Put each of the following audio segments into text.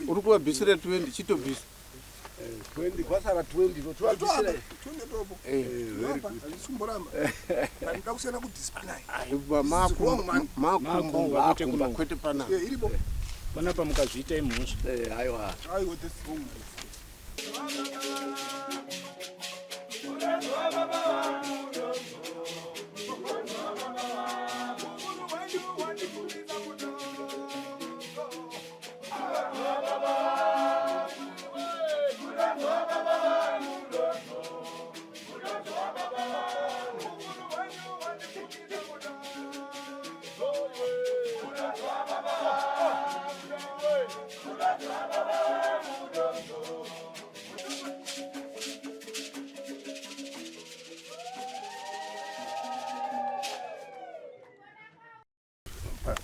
Uri kuvabvisira 20 chitobvisa 20 kwasara 20 totovabvisira. Makumbo kwete panapa. Panapa mukazviita imhosva. Aiwa.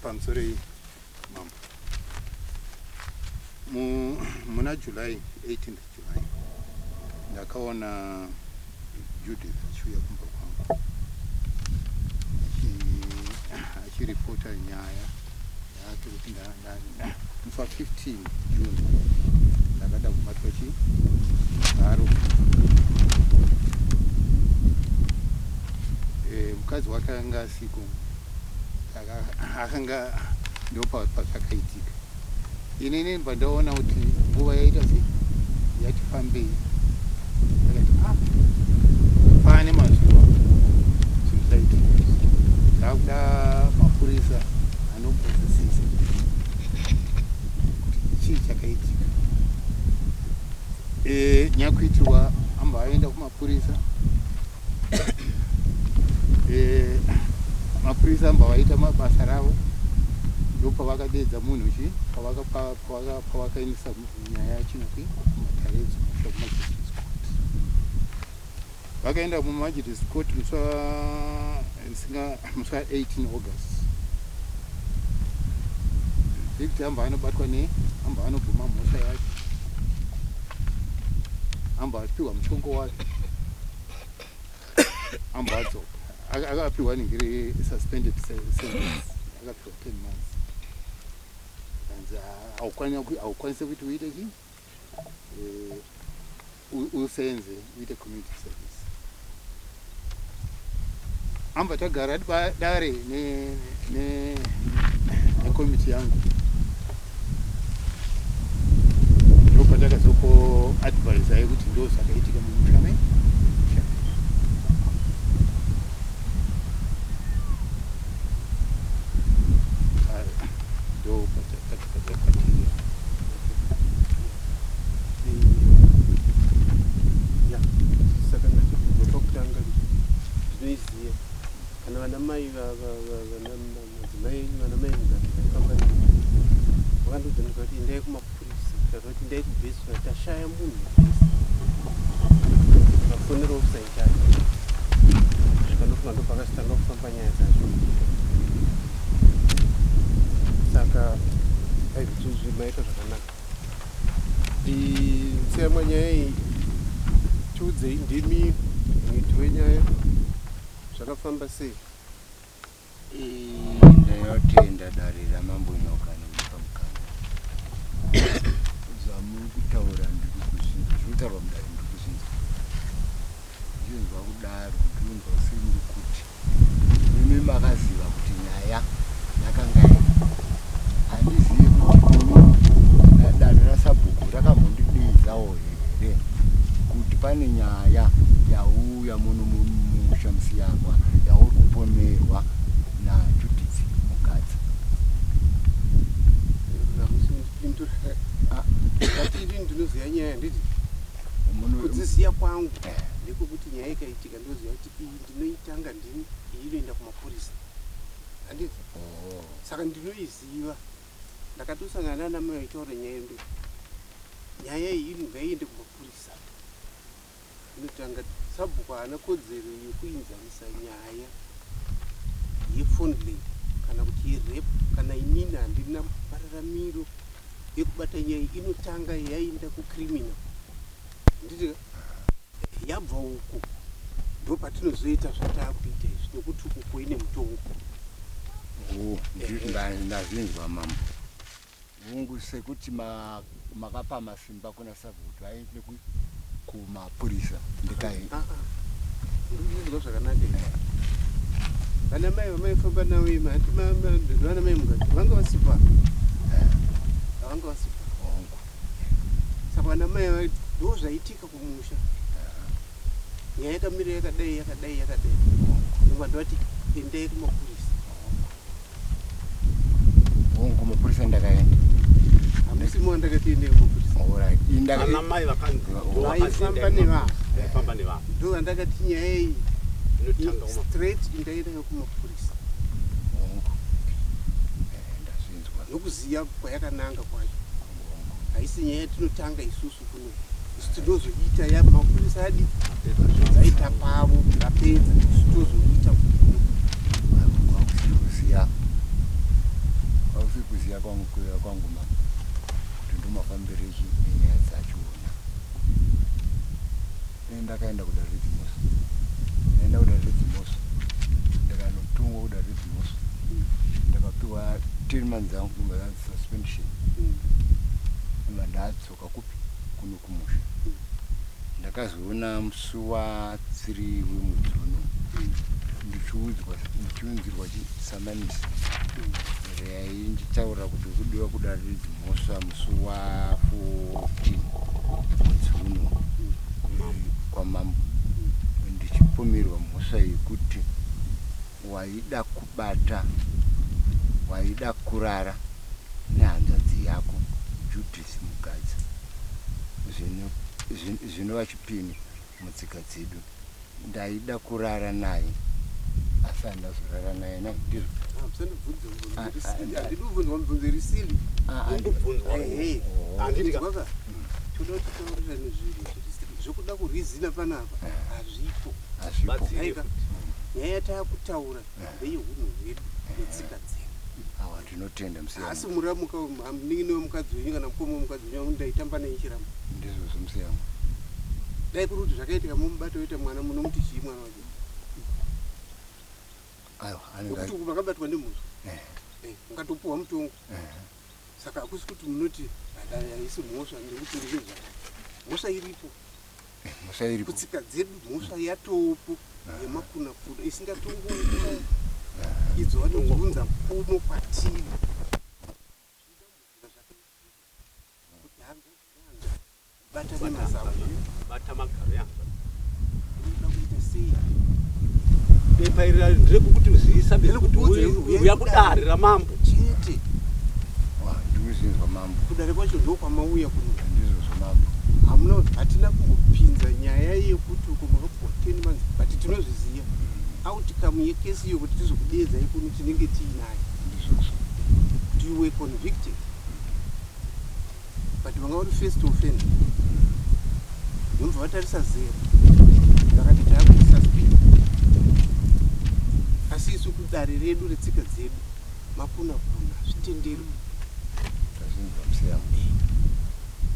Pamusoro iyi, mambo, muna July, 18th July, ndakaona Judith achiuya kumba kwangu achiripota nyaya yake kuti musi wa15 June ndakada kubatwa chibharo. Mukadzi wake anga asiko, saka akanga ndo pazvakaitika. Inini pandaona kuti nguva yaita sei, yati fambei, ndakati, "Ah, pane mazuva zvinhu zvaitika, zvakuda mapurisa anobvunzisisa kuti chii chakaitika." Nyakuitirwa amba aenda kumapurisa. Mapurisa amba vaita mabasa ravo, ndopavakadedza munhu chi pavakaendesa nyaya yacho kumatare edzimhosva, kumagistrates court. Vakaenda mumagistrates court musi wa18 August. Victor amba anobatwa ne amba anobvuma mhosva yacho, amba apiwa mutongo wake, amba adzoka. Akapiwa ningiri suspended sentence, akapiwa 10 months, kanzi haukwanisi kuti uite chi usenze, uite community service. Amba tagara dare nekomiti yangu, ndopatakazoko advisa yekuti ndo zvakaitika mumusha me. Ndo patiri. Ya, saka ndati pakutanga ndinoiziva kana vana mai, vana madzimai enyu, vana mai mugari vafamba vakandiudza, ndikati endai kumapurisa, ndikati endai kubheswa, tashaya munhu bhesi, vafonera officer in charge, svika ndofunga ndopakazotanga kufamba nyaya dzacho. Saka aizvizvi maita zvakanaka. Tseyamwa, nyaya iyi tiudzei, ndimi muiti wenyaya, zvakafamba sei? Ndinotenda dare raMambo Nyoka nekupa mukana. Zvamuri kutaura ndiri kuzvinzwa, zviri kutaurwa mudare ndiri kuzvinzwa. Ndinzwa kudaro, ndinonzwa sendiri kuti imi makaziva kuti nyaya yakanga iri. Handizivi kuti imi dare rasabhuku rakambondididzawo here kuti pane nyaya yauya muno mumusha Musiyamwa yauri kupomerwa naJudith Mugadza. Hamusindipindura. Ngati ini ndinoziva nyaya, nditi kudziziya kwangu ndekwokuti nyaya ikaitika ndoziva kuti iyi ndinoitanga ndini, iyi inoenda kumapurisa, handiti? Oh. Saka ndinoiziva, ndakatosangana nana mai vachitaura nyaya, ndo nyaya iyi ngaiende kumapurisa inotanga. Sabhuku haana kodzero yekuinzanisa nyaya yefondling kana kuti yerape, kana inini handina mararamiro. yekubata nyaya inotanga yaenda kucriminal, handiti? Yabva uko ndopatinozoita zvataakuita izvi, nekuti uko ine mutongo. Oh, ndazvinzwa mambo. Hungu, sekuti makapa masimba kuna sabhuku kuti vaende kumapurisa, ndikai. Ah, ah. Ndikuzvinzwa zvakanaka izvi. Vana mai vamaifamba navo imi, handi vana mai Mugati vanga vasipa, vanga vasipa. Hongu. Saka vana mai ndo zvaitika kumusha, nyaya yakamira yakadai, yakadai, yakadai, ndobva ndovati endai kumapurisa. Hongu, kumapurisa ndakaenda. Hamusi ndakati endai kumapurisa. Alright. Ana mai vakanzi vaifamba nevanhu. Vaifamba nevanhu. Ndo vandakati nyaya iyi inotanga kuma straight endai nayo kumapurisa. Hongu. Ndazvinzwa. Nokuziya kwayakananga kwacho, haisi nyaya yatinotanga isusu kuno. Isu tinozoita ya mapurisa adi vaita pavo vapedza, isu tozoita kuno. Kwakusiri kuziya, kwakusiri kuziya kwangu mama, kuti ndomafambiro echi enyaya dzachona. Ndakaenda kudare redzimhosva, ndaenda kudare redzimhosva, ndakanotongwa kudare redzimhosva, ndakapiwa 10 months angu kumba suspension. Ndobva ndadzoka kupi? Kuno kumusha. Ndakazoona musi wa3 wemwedzi uno ndichiudzwa, ndichiunzirwa chisamanisi yainditaura kuti kudiwa kudare redzimhosva musi wa14 mwedzi uno kwamambo, ndichipomerwa mhosva yekuti waida kubata, waida kurara nehanzvadzi yako Judith Mugadza, zvinova chipini mutsika dzedu. Ndaida kurara naye asi handazorara naye nai, ndizvo. Musandibvunze. Ah, ah, Handidi kubvunzwa mibvunzo iri silly. Ah, ah, Ungobvunzwa. Handiti ka- Inzwaka, toda kuti taurirane zvinhu zviri silly. Zvokuda kurizina panapa hazvipo. Hazvipo. Batsire. Aika, nyaya yataakutaura ndeyehunhu hwedu netsika dzedu. Awa, ndinotenda musiyano. Asi muramuka munin'ini wemukadzi wenyu kana mukoma wemukadzi wenyu ndaitamba naye chiramba. Ndizvozvo musiyano. Dai kuri kuti zvakaitika mumubata woita mwana, munomuti chii mwana wacho? Aiwa, anenge Nokuti uku makabatwa nemhosva. Ungatopuhwa mutongo. Saka hakusi kuti munoti haisi mhosva nekuti ndizvo zvakati. Mhosva iripo. Mhosva iripo. Kutsika dzedu mhosva yatopo yemakuna kuna isingatongoiti idzo vanounza pfumo kwatiri kuti hanzvadzi bata nemazamu. Bata magaro yangu. Unoda kuita sei? Bepa iri nderekuti uzivisa bedzi kuti Nderekuti udze, uya kudare ramambo. Chete. Wa, ndikuzinzwa mambo. Kudare kwacho ndokwamauya kuno. Ndizvozvo mambo. Hamuna, hatina kumbopinza nyaya yekuti uko makapuwa 10 months, but tinozviziva outcome yekesi iyo kuti tizokudeedzai kuno tinenge tiinayo. Ndizvozvo. Kuti you were convicted, but vanga vari first offender, ndomubva vatarisa zero vakati taakususpend. Asi isu kudare redu retsika dzedu makuna kuna zvitendero. Ndazvinzwa musiyano,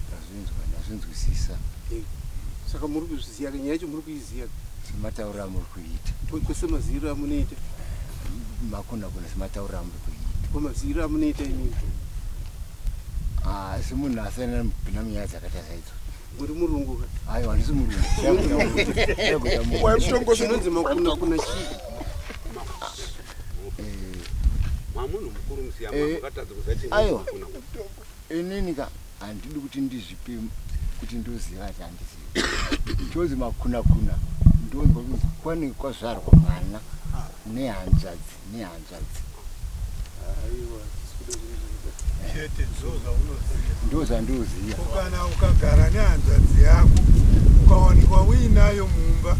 ndazvinzwa, ndazvinzwisisa. Saka muri kuzviziva ka, nyaya yacho muri kuiziva? Sematauriro amuri kuita. Kwese maziviro amunoita. Makuna kuna sematauriro amuri kuita. Kwemaziviro amunoita imimi. Ah, semunhu asina kupinda munyaya dzakaita saidzo. Muri murungu ka? Aiwa, handisi murungu. Chakuita. Chinonzi makuna kuna chii? Mamunhu mukuru musiyama, makatadza kuzati Aiwa. Inini ka handidi kuti ndizvipe kuti ndoziva ati handizivi. Chonzi makuna kuna ndonzwa kunzi kwanenge kwazvarwa mwana nehanzvadzi nehanzvadzi. Aiwa, tisikuda zvinhu zvakadai. Chete ndo zvaunoziva? Ndo zvandoziva. Kana ukagara nehanzvadzi yako ukawanikwa uinayo mumba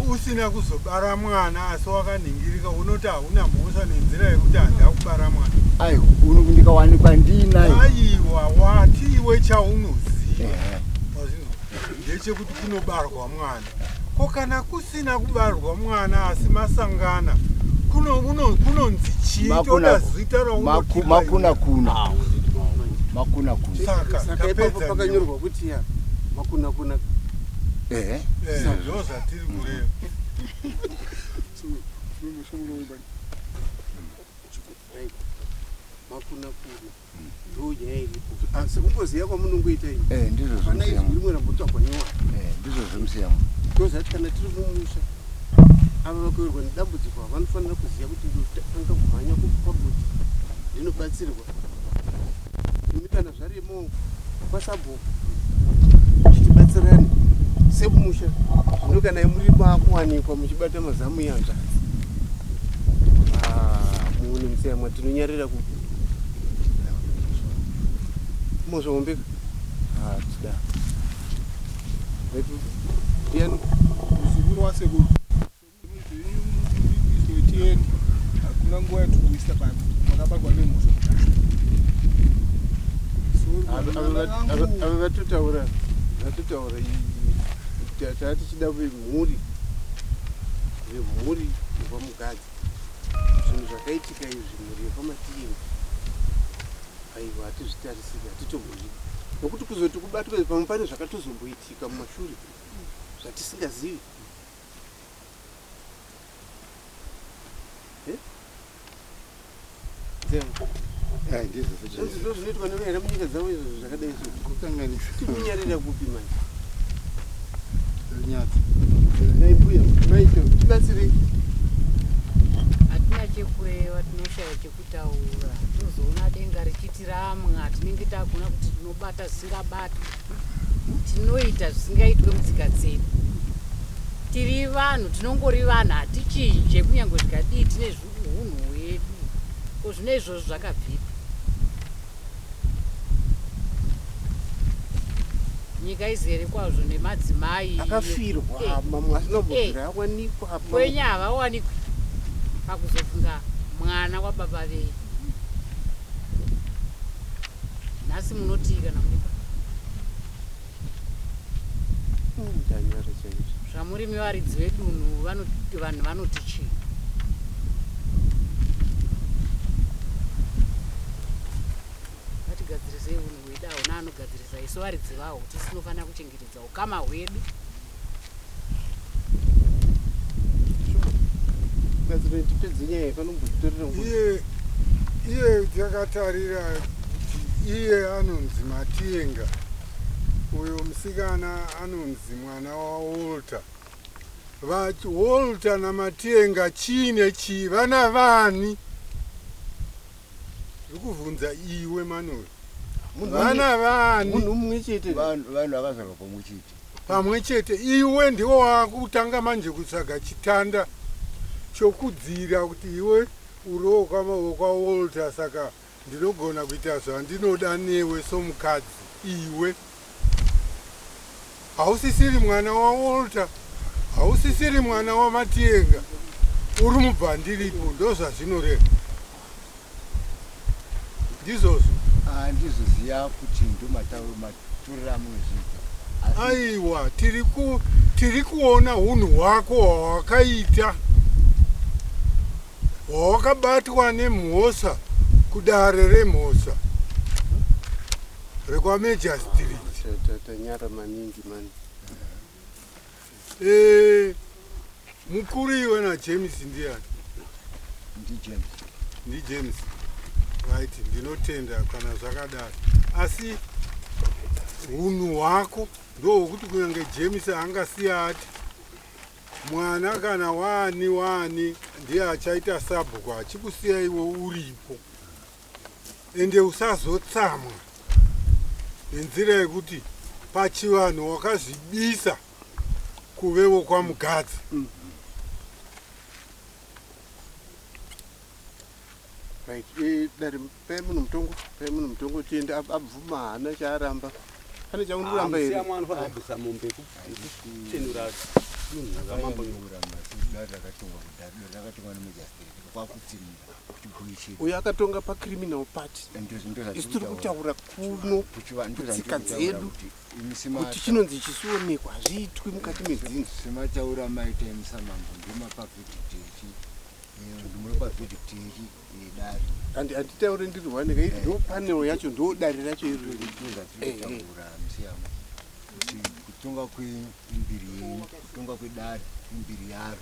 usina kuzobara mwana asi wakanhingirika, unoti hauna mhosva nenzira yekuti handa kubara mwana? Aiwa, ndikawanikwa ndiinayo. Aiwa, wati iwe chaunoziva wazvinzwa ndechekuti kunobarwa mwana. Ko kana kusina kubarwa mwana asi masangana, kunonzi chii? Toda zita raunotipa. Makuna kuna. Makuna kuna. Saka Saka ipapo tapedza pakanyorwa kuti ya makuna kuna. Ehe. Ndo zvatiri kureva. Right. Makuna kuna. Ndo nyaya iripo. Ah, sekungoziva kwamunongoita ini. Eh, ndizvo Hapana izwi zvemusiyamwa. rimwe rambotsvagwa nyowani. Eh, ndizvo zvemusiyamwa. Ndozvati kana tiri mumusha ava vakawirwa nedambudziko ava vanofanira kuziva kuti ndotanga kumhanya kwaguti ndinobatsirwa. Imi kana zvarimo kwasabhuku tichibatsirane semusha. Zvino kana muri makuwanikwa muchibata mazamu ehanzvadzi, ah, muone musiyamwa tinonyarira kupi mozvaombeka. Ah, tida ndiani Muzukuru wasekuru tiende, hakuna nguva yatikuisa pano makabatwa nemhosva. Ava vatotaura vatotaura taa tichida vemhuri vemhuri yekwaMugadzi, zvinhu zvakaitika izvi mhuri yekwaMatiyenga aiwa hatizvitarisiri, hatitombozvidi nokuti kuzoti kubatwa pamwe pane zvakatozomboitika mumashure zvatisingazivi. Eh? Dzengu. Ai, ndizvo Zvanzi ndo zvinoitwa nevahera munyika dzavo izvozvo zvakadai so. Kukanganisa. Tikunyarira kupi manje? Nyatsa. Nhai mbuya, maita tibatsirei. Hatina chekureva, tinoshaya chekutaura. Tozoona denga richiti ramwa, tinenge tagona kuti tinobata zvisingabatwi, tinoita zvisingaitwe mutsika dzedu. Tiri vanhu, tinongori vanhu, hatichinje kunyange zvikadii, tine unhu hwedu. Ko zvino izvozvo zvakabvepi? Nyika izere kwazvo nemadzimai Akafirwa mamwe asina kumbobvira awanikwa. Kwenya havawanikwi pakuzofunga mwana wababa venyu. Nhasi munotii kana muri pa Ndanyara chaizvo. Zvamurimi varidzi vedunhu, vanhu vanoti chii? Ngatigadzirisei unhu hwedu, hauna anogadzirisa, isu varidzi vahwo tisu tinofanira kuchengetedza ukama hwedu. Batsirei tipedze nyaya iyi panombotitorera nguva. Iye iye takatarira kuti iye anonzi Matienga, uyo musikana anonzi mwana waWalter. Vati Walter naMatienga chii nechii, vana vani? Ndiri kuvhunza iwe Manuel, vana vani? Munhu mumwe chete. Vanhu vanhu vakazvarwa pamwe chete. Pamwe chete. Iwe ndiwo wakutanga manje kutsvaga chitanda chokudzira kuti iwe uri wokwaWalter, saka ndinogona kuita zvandinoda newe somukadzi. Iwe hausisiri mwana waWalter, hausisiri mwana waMatienga, uri mubvandiripo. Ndo zvazvinoreva, ndizvozvo? Handizoziva kuti ndomatauriro amunozviita. Aiwa, tiri kuona unhu hwako hwawakaita, hwawakabatwa nemhosva kudare remhosva rekwaMagistrate. Tanyara maningi mani. Mukuru iwe naJames ndiani? NdiJames. NdiJames, right. Ndinotenda kana zvakadaro, asi unhu hwako ndohwokuti kunyange James angasiya ati mwana kana waani waani ndiye achaita sabhuku, achikusiya iwe uripo. Ende usazotsamwa nenzira yekuti pachivanhu wakazvibisa kuvewo kwaMugadzi. Right, dare, pai munhu mutongo, pai munhu mutongo tiende. Abvuma, haana chaaramba. Pane chaundiramba here? Musiyamwa anofanira kubvisa mombe yekuchenura dunhu ramambo. Dare rakatongwa kudare, dare rakatongwa nemagistrate kwakutsimira kuti goichiri. Uyo akatonga pacriminal part. Isu tiri kutaura kuno kutsika dzedu kuti chinonzi chisionekwa hazviitwi mukati medzinza. Semataura maita emusamambo, ndomapavhidhiti echi. Ndimuri paverdict yedare. Handitaure ndiri one ka, ndo panel yacho, ndo dare racho iroro. Ndozvatinotaura musiyamo kuti kutonga kwenyu imbiri yenyu, kutonga kwedare imbiri yaro.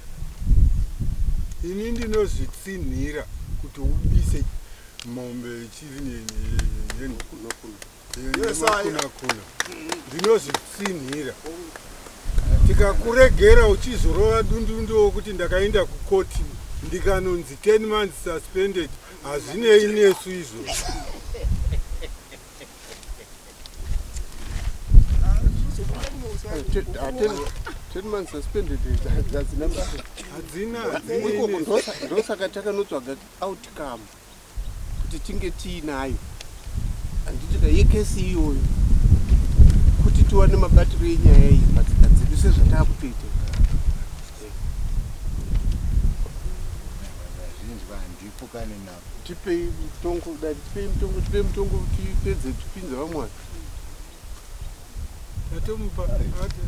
Ini ndinozvitsinhira kuti ubise mombe ichiri yemakuna-kuna, ndinozvitsinhira. Tikakuregera uchizorova dundundu wokuti ndakaenda kukoti ndikanonzi 10 months suspended, hazvinei nesu izvozvo. 10 months suspended hadzina basa. Hadzina. Ikoko ndosaka takanotsvaga outcome kuti tinge tiinayo, handiti ka, yekesi iyoyo, kuti tiwane mabatiro enyaya iyi patsika dzedu sezvataakutoita. Zvinzwa, handipokane napo. Tipei mutongo dai, tipei mutongo, tipei mutongo, tipedze, tipinze vamwe.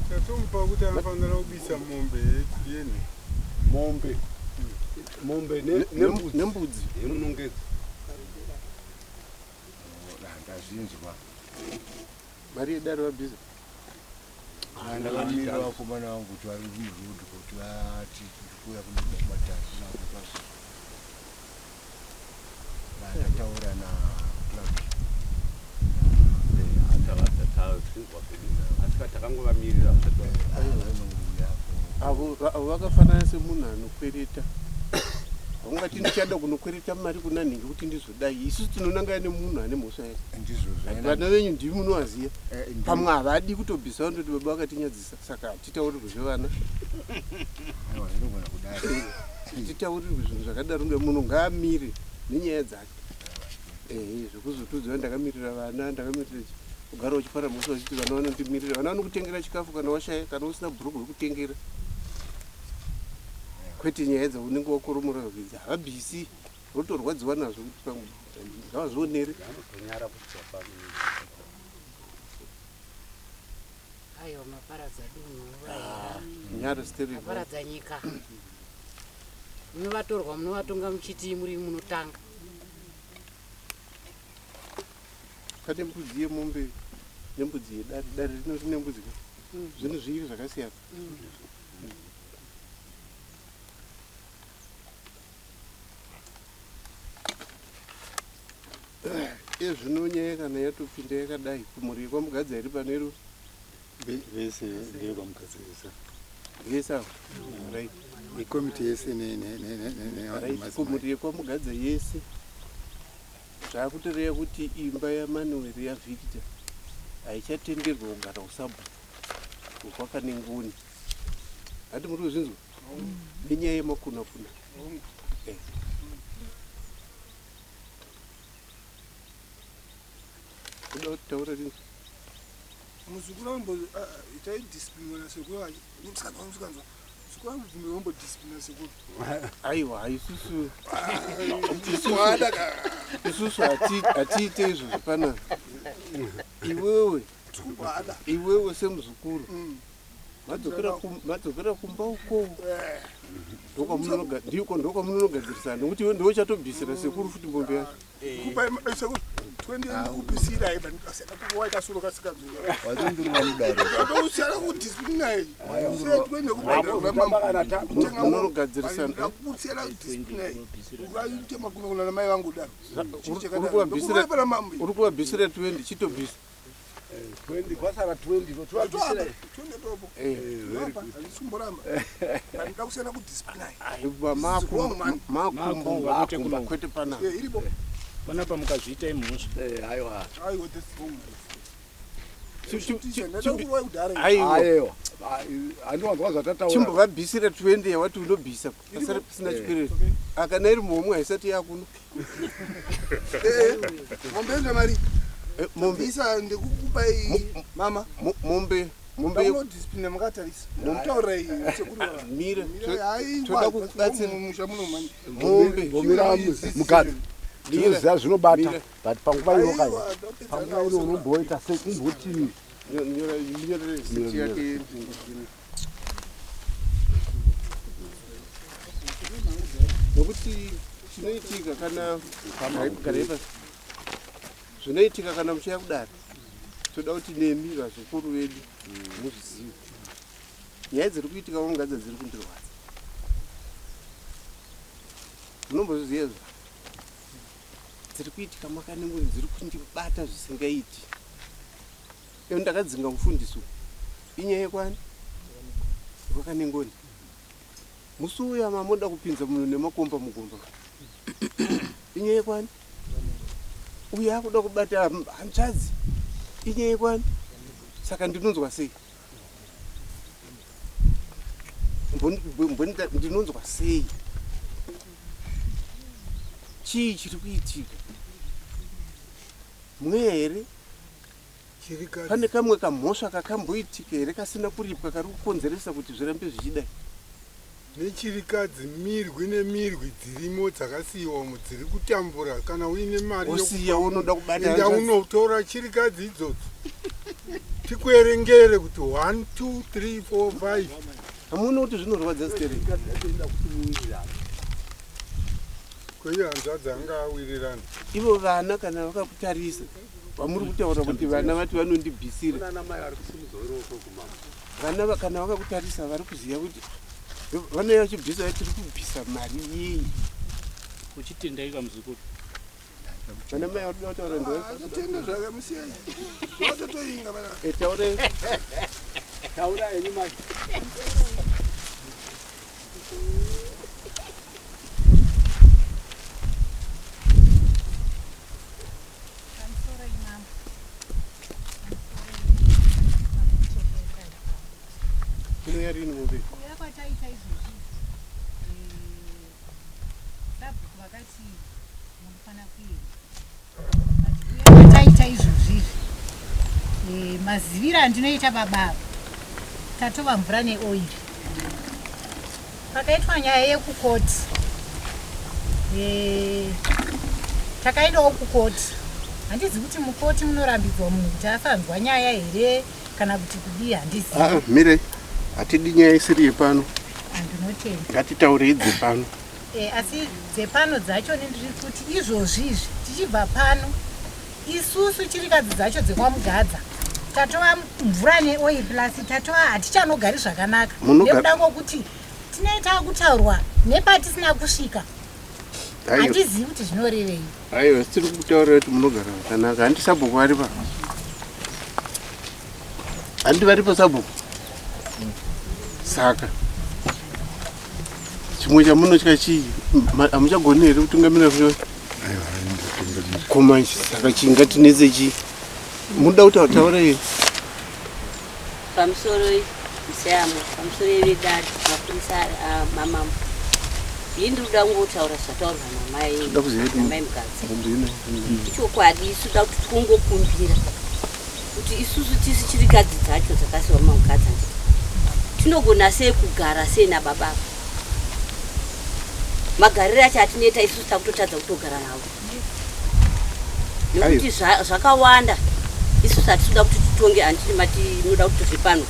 Tatomupa kuti anofanira kubisa mombe yene. Mombe nembudzi. Nembudzi. Yemunongedzo. Ndazvinzwa. Mari yedare vabhiza. Ndakamirira vakomana vangu kuti vari muroad kuti vati ndikuuya kumatatu navo pasvika. Ndataura naclark. Tazvinzwa pedu, asi ka takangovamirira. Vanouya. Avo vakafanana semunhu anokwereta. Haungati ndichada kunokwereta mari kuna nhingi kuti ndizodai. Isusu tinonangana nemunhu ane mhosva yake. Ndizvozvo. Vana venyu ndimi munovaziva. Pamwe havadi kutobvisa, vanototi baba vakatinyadzisa, saka hatitaurirwe zvevana. Aiwa, zvinogona kudaro. Hatitaurirwe zvinhu zvakadaro. Munhu ngaamire nenyaya dzake. Ehe, zvekuzotudziwa ndakamirira vana, ndakamirira kugara uchipara mhosva uchiti vana vanondimirira. Vana vanokutengera chikafu kana washaya, kana usina bhuruku rekutengera, kwete nyaya dzaunenge wakoromora idzi. Havabvisi, rotorwadziwa nazvo kuti pamwe ngavazvionere. Anotonyara kuti Aiwa, maparadza dunhu vaera. Nyara sterek. Maparadza nyika. Munovatorwa, munovatonga muchiti muri munotanga. Pane mbudzi yemombe nembudzi yedare. Dare rino rine mbudzi ka, zvinhu zviviri zvakasiyana. Ezvino nyaya kana yatopinda yakadai, kumhuri yekwaMugadza iri pano iro? Vese ndevekwamugadzirisa. Vese avo, right. Ikomiti yese. Right, kumhuri yekwaMugadza yese, zvakutoreva kuti imba yaManuel, yaVictor, haichatenderwa kugara usabhuku hwakwaKanengoni. Hati muri kuzvinzwa nenyaya yemakuna kuna. Kuda kutaura rini? Muzukuru wambo itai discipline nasekuru achi musikanzwa, musikanzwa, muzukuru wangu bvumire wambodisciplina sekuru. Aiwa, isusu Wada ka. Isusu hatiite izvozvo panapa. Iwewe Wada. Iwewe semuzukuru, madzokera kumba uko, ndiko ndokwamunonogadzirisana, nekuti iwe ndiwe uchatobvisira sekuru futi mombe yacho. Kupa sekuru 20 kubisirai, waita suro kasikanzwa. Watondurwa mudare. Usiyana kudisciplinai. Munonogadzirisana. Kusiyana kudisciplinai, ukaite makunakuna namai vangu daro. Uri kuvabvisira 20, chitobvisa. 20 kwasara 20 tovabvisira. Topo handisumboramba, handida kusiyana kudisciplinai. Aiwa, makumbo kwete panapa. Iripo. Panapa mukazviita imhosva. Aiwa. Aiwa, that's wrong. Kudhara. Aiwa. Aiwa, handiwanzwa zvatataura. Chimbovabvisira 20 yawati unobvisa, pasari pasina chikwereti. Akana iri momwe haisati yakuno. Mombe enda mari. Mombe Isa ndekukupai mama. Mombe Unodisciplina makatarisa, mutaurai sekuru. Mira. Aiwa. Toda kukubatsira. Musha muno mani. Mombe. Mbomira mukadzi, tinoziva zvinobata. Mira. But panguva ino kai, Aiwa, ndapedza. panguva ino unomboita sekumboti Nyora risiti yake. Nokuti kuti chinoitika kana garai pasi zvinoitika kana muchiya kudare toda kuti nemi vazukuru vedu muzvizive nyaya dziri kuitika kwaMugadza dziri kundirwadza munombozviziva izvo dziri kuitika makanengoni dziri kundibata zvisingaiti Iyo ndakadzinga mufundisi uyu. Inyaya yekwani? Kwakanengoni. Musi uya mamoda kupinza munhu nemakomba mugomba. Inyaya yekwani? Uya akuda kubata hanzvadzi. Inyaya yekwani? Saka ndinonzwa sei? Ndinonzwa sei? Chii chiri kuitika? Mweya here? Pane kamwe kamhosva kakamboitika here kasina kuripwa kari kukonzeresa kuti zvirambe zvichidai? Nechirikadzi mirwi nemirwi dzirimo dzakasiyiwa umo dziri kutambura kana uine mari Wosiya unoda kubata enda unotora chirikadzi idzodzo tikuerengere kuti 1 2 3 4 5 Hamuoni kuti zvinorwadza stereki? Ko iye hanzvadzi anga awirirana. Ivo vana kana vakakutarisa vamuri kutaura kuti vana vati vanondibvisira vana kana vakakutarisa vari kuziva kuti vanouya vachibvisa tiri kubvisa mari yei uchitendai kamuzukuru vana mai vari kuda kutaura ndotenda zvakamusiyai vatotoinga vana eh, taurai taurai henyu mai Inouya rini mombe? Kuuya kwataita izvozvi eh, sabhuku vakati munofana kuenda but kuuya kwataita izvozvi izvi eh, maziviro andinoita baba ava tatova mvura neoiri Pakaitwa nyaya yekukoti eh, takaendawo kukoti handizi kuti mukoti munorambidzwa munhu kuti asanzwa nyaya here kana kuti kudii handizi ah, mire hatidi nyaya isiri yepano andinotenda ngatitaurei dzepano e, asi dzepano dzacho ndiri kuti izvozvi izvi tichibva pano Isusu chirikadzi dzacho dzekwaMugadza tatova mvura neoil plus tatova hatichanogari zvakanaka nekuda kwokuti tinee takutaurwa nepatisina kusvika handizivi kuti zvinorevei. Aiwa tiri kutaurira kuti munogara zvakanaka handi sabhuku vari pa handi varipo sabhuku saka chimwe chamunotya chii hamuchagoni here kutungamira ko manje saka chii ngatinetse chii munoda kuti ataura here pamusoro museyamo pamusoro yevedare mapurisa mamambo ini ndiri kuda kungotaura zvataurwa namai namai mukadzi ichokwadi isu da kuti tikungokumbira kuti isusu tisi chirikadzi dzacho dzakasiwa mamukadzi anditi tinogona sei kugara sei nababa ava magariro acho atinoita isusu takutotadza kutogara navo nekuti zvakawanda isusu hatisi kuda kuti titonge handiti mati munoda kuti tibve pano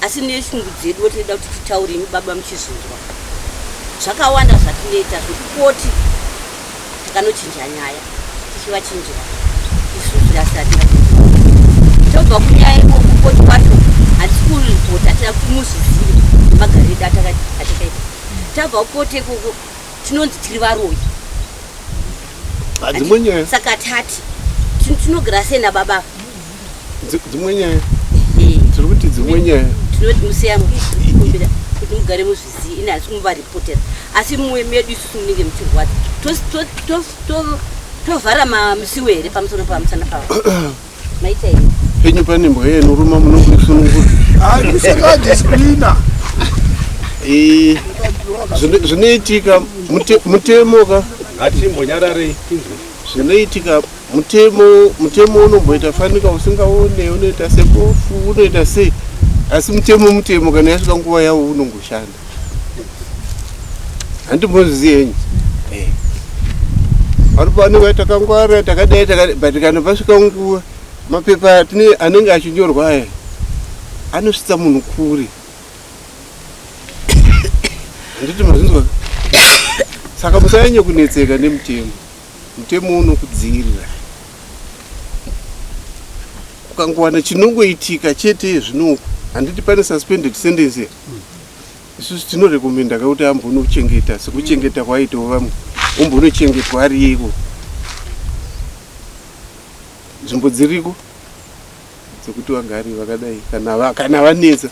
asi neshungu dzedu tinoda kuti titaure imi baba muchizvinzwa zvakawanda zvatinoita zvekukoti takanochinja nyaya tichivachinjira isusu asi hatina tobva kunyaya ikokukoti kwacho hatisi kuripota tina kuti muzvizive nemagariro edu atakaita tabva kukoti ikoko tinonzi tiri varoyi dzimwe nyaya saka tati tinogara sei nababa dzimwe nyaya tiri kuti dzimwe nyaya tinoti musiyano kumbira kuti mugare muzvizive ini handisi kumuvaripotera asi mumwe medu isusu munenge muchirwadza tovhara mamusiwo here pamusoro pamusana pavo maita here penyu pane mbwa yenoruma munokusunungura disciplina eh, zvinoitika mutemo ka ngatimbonyararei tinzwe zvinoitika mutemo mutemo unomboita fanika usingaone unoita sebofu unoita sei asi mutemo mutemo kana yasvika nguva yawo unongoshanda handimbozvizivi henyu eh. vari pavanenge takangwara takadai takadai but kana pasvika nguva mapepa anenge achinyorwa aya anosvitsa munhu kure handiti mazvinzwa Saka musanyanye kunetseka nemutemo. Mutemo unokudzivirira. Ukangowana chinongoitika chete zvino uku, handiti pane suspended sentence here? Isusu tinorekomenda ka kuti ambonochengeta sekuchengeta kwaaitawo vamwe, ombonochengetwa ari iko. Nzvimbo dziriko dzekuti vagare vakadai kana kana vanetsa.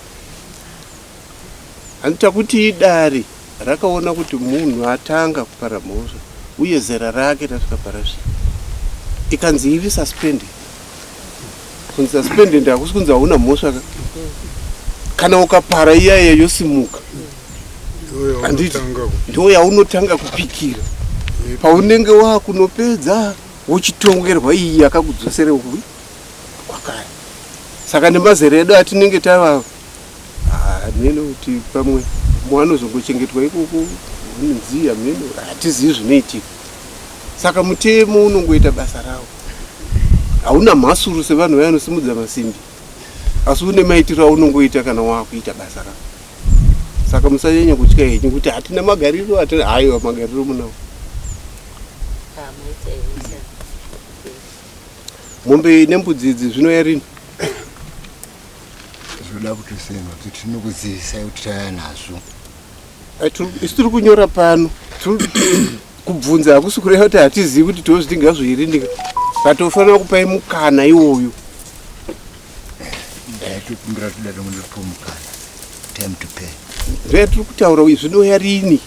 Hanti takuti idare rakaona kuti munhu atanga kupara mhosva uye zera rake rasvika parasvika ikanzi iri suspended. Kunzi suspended hakusi kunzi hauna mhosva ka. Kana ukapara iya iya yosimuka. Handiti ndiyo yaunotanga kupikira. Paunenge wakunopedza wochitongerwa iyi yakakudzosera kwakare. Saka nemazera edu atinenge tava hameno kuti pamwe mumwe anozongochengetwa ikoko nzii hameno hatizivi zvinoitika. Saka mutemo unongoita basa rawo. Hauna mhasuru sevanhu vaya vanosimudza masimbi, asi une maitiro aunongoita kana wakuita basa rako. Saka musanyanya kutya henyu kuti hatina magariro, hatina haiwa, magariro munawo. Mombe nembudzi idzi zvinouya rini? Zvinoda kutosema kuti tinokuzivisai kuti tauya nazvo. Isu tiri kunyora pano, kubvunza hakusi kureva kuti hatizivi kuti tozviti ngazviiri, but tofanira kupai mukana iwoyo. Ndaitokumbira kuti dai mundipe mukana, time to pay. Ndoya tiri kutaura uyu, zvinouya rini?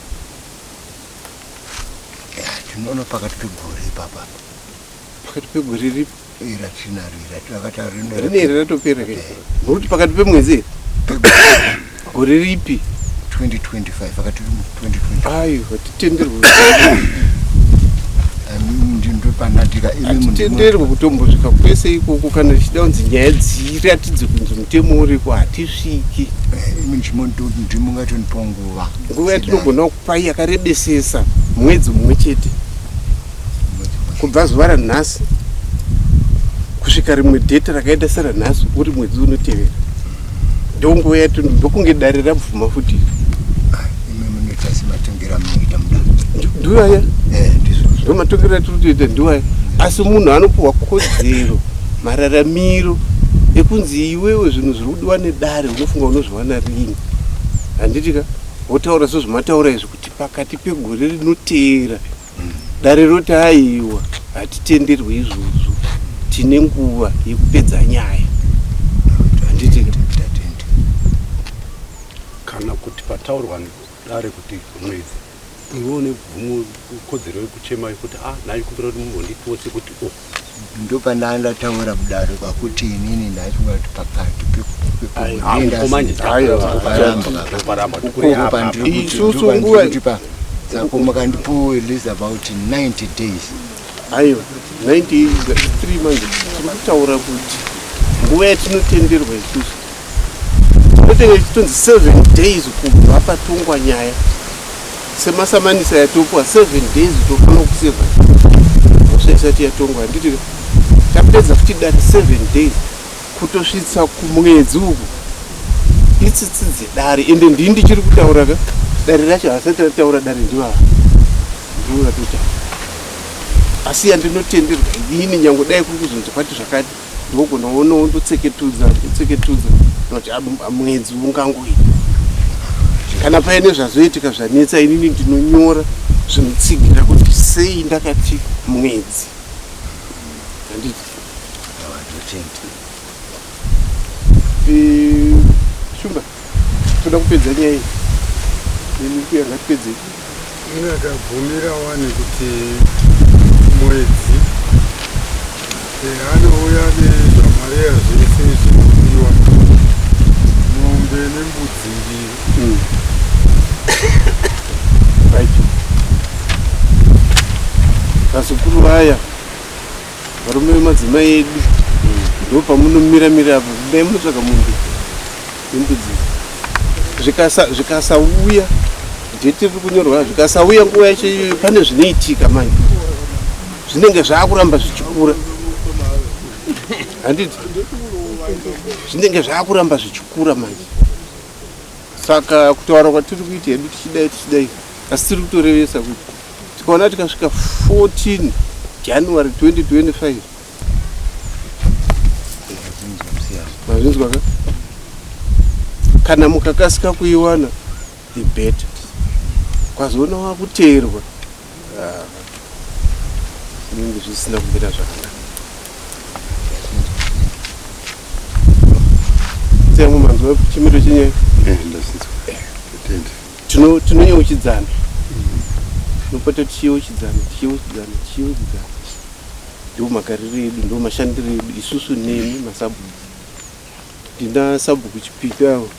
Tinoona pakati pegore ipapa. Pakati pegore ripi? Ratinaro iri rakataura rino. Rine here ratopera ke? Nokuti pakati pemwedzi here? Gore ripi? 2025, akati 2025. Aiwa, hatitenderwe. Ndopanatika imi. Hatitenderwe kutombosvika kwese ikoko kana tichida kunzi nyaya dziratidze kunzi mutemo uriko, hatisviki. Imi ndimungatonipa nguva. Nguva yatinogona kupai yakarebesesa mwedzi mumwe chete. Kubva zuva ranhasi kusvika rimwe dheti rakaita seranhasi uri mwedzi unotevera. Ndonguva yatino ndokunge dare rabvuma futi. Imi munoita sematongero amunoita mudare. Ndiwaya. Ndo matongero atiri kutoita ndiwaya. Asi munhu anopuhwa kodzero, mararamiro ekunzi iwewe zvinhu zviri kudiwa nedare unofunga unozviwana rini. Handiti ka? Wotaura sezvamataura izvi kuti pakati pegore rinoteera. Dare roti aiwa, hatitenderwi izvozvo, tine nguva yekupedza nyaya. Handiti ka? Kana kuti pataurwa dare kuti mwedzi, iwe une bvumo kodzero yekuchema yekuti a ndaikumbira kuti mumbondipiwo sekuti o Ndopandandataura mudare kwakuti inini ndaifunga kuti pakati Isusu nguva- saka makandipuwa at least about 90 days. Aiwa, 93 months. Tiri kutaura kuti nguva yatinotenderwa isusu tinotenge tichitonzi 7 days kubva patongwa nyaya. Semasamanisa yatopuwa 7 days tofanira kuseva mhosva isati yatongwa, handiti? Tapedza futi dare 7 days kutosvitsa kumwedzi uku itsitsi dzedare. Ende ndini ndichiri kutaura ka, dare racho hasati rataura, dare ndivava ndivo ratotaura. Asi yandinotenderwa inini, nyange dai kuri kuzonzi kwati zvakati, ndogona onawo ndotseketudza ndotseketudza kuti mwedzi ungangoita. Kana paine zvazoitika zvanetsa, inini ndinonyora zvinotsigira kuti sei ndakati mwedzi, handiti? Shumba, toda kupedza nyaya iyi. Ini kuya ngatipedzei. Inakabvumira wani kuti mwedzi anouya nezvamariya zvese zvinodiwa, mombe nembudzi mbiri. Right, vazukuru vaya, varume vemadzimai edu, ndo pamunomira-mira apo. Dai munotsvaga mombe nembudzi, zvikasauya dheti riri kunyorwa, zvikasauya nguva yacho iyoyo, pane zvinoitika manje, zvinenge zvaakuramba zvichikura, handiti? Zvinenge zvaakuramba zvichikura manje. Saka kutaura kwatiri kuita hedu tichidai tichidai, asi tiri kutorevesa kuti Tikaona tikasvika 14 January 2025 mazvinzwa ka kana mukakasika kuiwana the better kwazoona wakuteerwa ah, zvinenge zvisina kumira zvakanaka seyamwe manzwa chimiro chenyaya eh, tinoyeuchidzana tinopota tichiyeuchidzana tichiyeuchidzana tichiyeuchidzana ndo magariro edu ndo mashandiro edu isusu nemi masabhuku ndina sabhuku chipika avo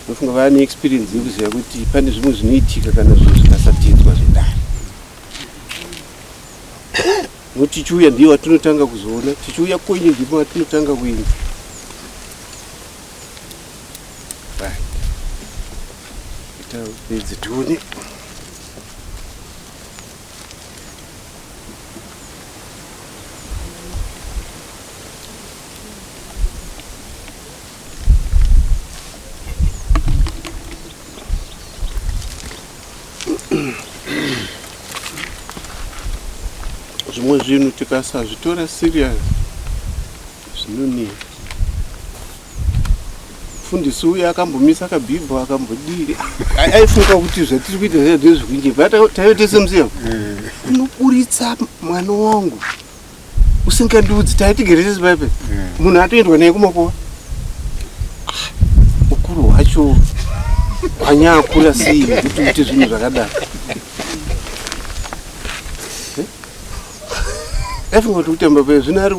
ndofunga vane experience yekuziva kuti pane zvimwe zvinoitika kana zvinhu zvikasatedzwa zvedare no tichiuya ndiye watinotanga kuzoona tichiuya kwenyu ndipo watinotanga kuenda right ita pedze tione zvimwe zvinhu tikasazvitora serious zvinonetsa mufundisi uya akambomisa akabhibho akambodii aifunga kuti zvatiri kuita zviya ndezvekunyepa taive tese musiya eh. unoburitsa mwana wangu usingandiudzi taitigere tese paipe eh. munhu atoendwa naye kumakuva ah, ukuru hwacho hwanyakura sei kuti uite zvinhu zvakadaro eh? aifunga kuti kutamba paye zvino ari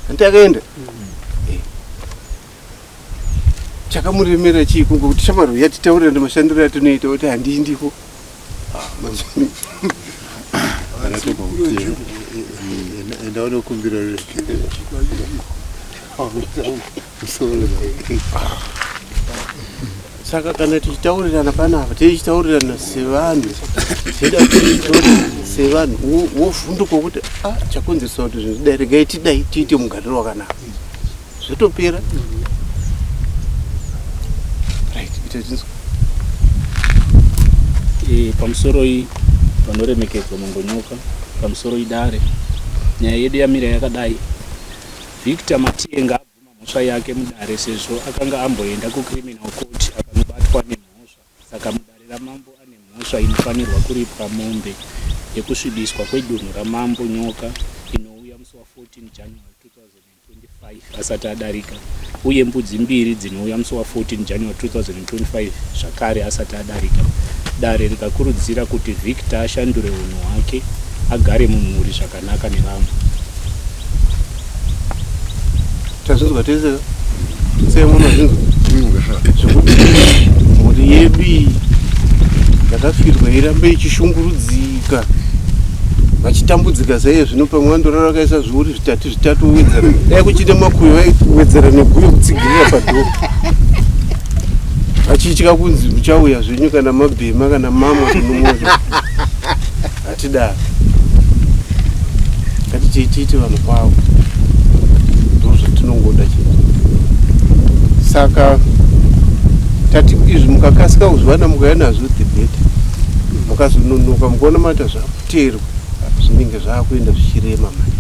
Hanti akaenda? Eh. Chakamuremera chii kunge kuti shamwari yatitaurira nemashandiro atinoita kuti handiindiko. Enda unokumbira ruregerero. Saka kana tichitaurirana panapa tichitaurirana sevanhu tida kuti sevanhu wovhunduka kuti ah chakonzeresa kuti zvinhu zvidai regai tidai tiite mugariro wakanaka zvotopera right ita tinzwa e, pamusoroi vanoremekedzwa mambo nyoka pamusoroi dare nyaya yedu yamira yakadai Victor Matienga abvuma mhosva yake mudare sezvo akanga amboenda kuCriminal Court akanobatwa nemhosva saka mudare ramambo ane mhosva inofanirwa kuripwa mombe yekusvibiswa kwedunhu raMambo Nyoka inouya musi wa14 January 2025 asati adarika uye mbudzi mbiri dzinouya musi wa14 January 2025 zvakare asati adarika. Dare rikakurudzira kuti Victor ashandure hunhu hwake agare mumhuri zvakanaka nevamwe. Tazvinzwa tese ka? Sei munozvinzwa? Zvekuti mhuri yedu iyi yakafirwa irambe ichishungurudzika vachitambudzika saiye zvino pamwe vandorara vakaisa zviuri zvitatu zvitatu wowedzera dai kuchine makuyo vaiwedzera neguyo kutsigirira padhoo vachitya kunzi muchauya zvenyu kana mabhema kana mamwa kunomoza hatidaro ngatitei tiite vanhu kwavo ndozvatinongoda chete saka tati izvi mukakasika kuzviwana mukauya nazvo the better mukazononoka mukaona maita zvakuteerwa zvinenge zvakuenda zvichirema manje.